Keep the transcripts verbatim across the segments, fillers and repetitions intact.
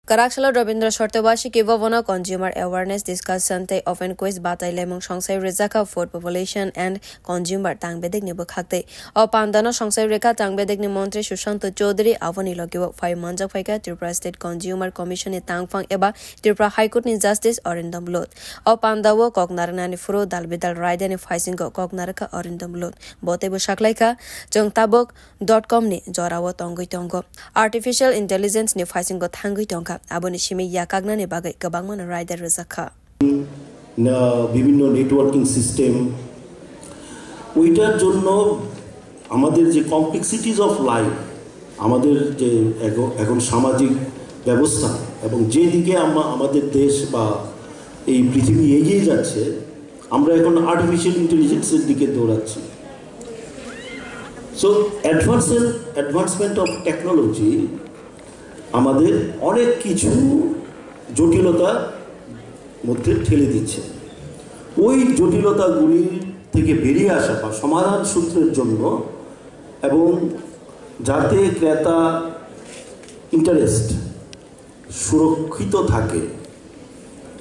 Kwrak salo Rabindra Sartobhashi Kibo bono Consumer Awareness Discussion tei Open Quiz batai laimung songsai rijak kha Food Population and Consumer tang bedekni bwkhaktwi. O pandano songsai rikha tang bedekni montri Sushanta Chowdhury, aboni logi o phai manjak phaikha Tripura State Consumer Commission ni tangphang eba Tripura High Court ni Justice Arindam Lut. O pandao kok narwknani phuru dal bidal raidani phaisingo kok narwkha Arindam Lut. Bo teibo saklaikha, chwng tabuk dot com ni jorao tongwi tongo. Artificial Intelligence ni phaisingo thangwi tongkha, aboni simi yakaknani bagwi kwbangmano raida rwjakha. না, বিভিন্ন networking system, ওইটার জন্য আমাদের যে কমপ্লেক্সিটিজ of life, আমাদের যে এখন এখন সামাজিক ব্যবস্থা এবং যেদিকে আমরা আমাদের দেশ বা এই পৃথিবী এগিয়ে যাচ্ছে, আমরা এখন আর্টিফিশিয়াল ইন্টেলিজেন্সের দিকে দৌড়াচ্ছি। সো অ্যাডভান্সের অ্যাডভান্সমেন্ট অফ টেকনোলজি আমাদের অনেক কিছু জটিলতার মধ্যে ঠেলে দিচ্ছে। ওই জটিলতাগুলি থেকে বেরিয়ে আসা বা সমাধান সূত্রের জন্য এবং যাতে ক্রেতা ইন্টারেস্ট সুরক্ষিত থাকে,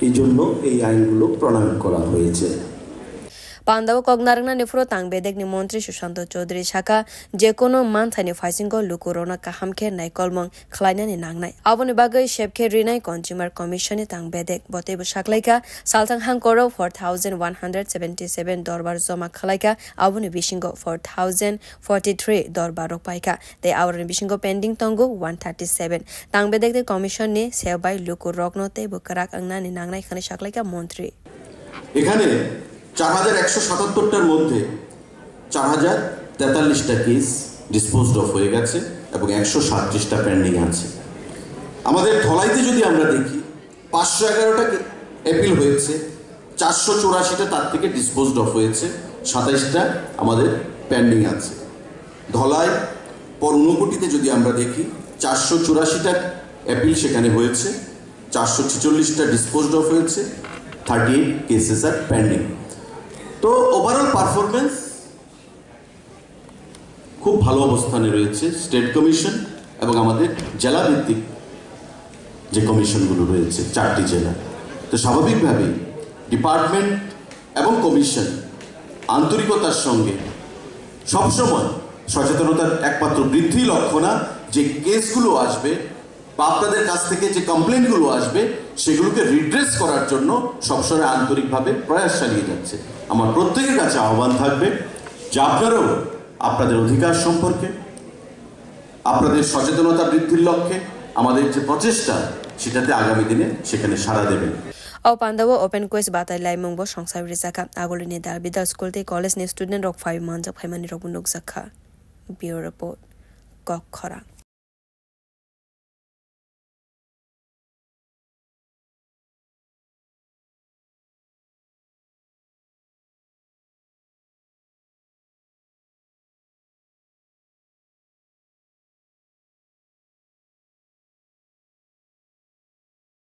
এই জন্য এই আইনগুলো প্রণয়ন করা হয়েছে। Pandao kok narwknani phuru tang bedekni montri Sushanta Chowdhury sakha, jekono manthaini phaisingo lukurokno kaham khe naikolmung khlainani nangnai. Aboni bagwi sep khe rinai Consumer Commission ni tang bedek. Bo teibo saklaikha, salthang hangkoro four thousand one hundred seventy seven dorbar joma khlaikha, aboni bisingo four thousand forty three dorbar rok paikha, tei aboroni bisingo pending tongo one thirty seven. Tang bedek tei Commission ni sep bai lukurokno teibo kwrak wngnani nangnai hwnwi saklaikha montri. এখানে চার হাজার একশো সাতাত্তরটার মধ্যে চার হাজার তেতাল্লিশটা case disposed of হয়ে গেছে এবং একশো সাতত্রিশটা পেন্ডিং আছে। আমাদের ধলাইতে যদি আমরা দেখি, পাঁচশো এগারোটা অ্যাপিল হয়েছে, চারশো চুরাশিটা তার থেকে ডিসপোজড অফ হয়েছে, সাতাইশটা আমাদের পেন্ডিং আছে। ধলাই পর ঊনকোটিতে যদি আমরা দেখি, চারশো চুরাশিটা অ্যাপিল সেখানে হয়েছে, চারশো ছেচল্লিশটা ডিসপোজড অফ হয়েছে, থার্টি এইট কেসেস আর পেন্ডিং। তো ওভারঅল পারফরমেন্স খুব ভালো অবস্থানে রয়েছে স্টেট কমিশন এবং আমাদের জেলা ভিত্তিক যে কমিশনগুলো রয়েছে চারটি জেলা। তো স্বাভাবিকভাবেই ডিপার্টমেন্ট এবং কমিশন আন্তরিকতার সঙ্গে সবসময় সচেতনতার একমাত্র বৃদ্ধি লক্ষ্য না, যে কেসগুলো আসবে বা আপনাদের কাছ থেকে যে কমপ্লেনগুলো আসবে সেগুলোকে রিড্রেস করার জন্য সবসময় আন্তরিকভাবে প্রয়াস চালিয়ে যাচ্ছে। আমার প্রত্যেকের কাছে আহ্বান থাকবে যে আপনারাও আপনাদের অধিকার সম্পর্কে, আপনাদের সচেতনতা বৃদ্ধির লক্ষ্যে আমাদের যে প্রচেষ্টা, সেটাতে আগামী দিনে সেখানে সাড়া দেবেন। O pandao open quiz batai laimung bo songsai rijakha. Agulini dal bidal school tei college ni student rok phai manjak phaimani rokbo nukjakha. Bureau Report, Kok Khorang.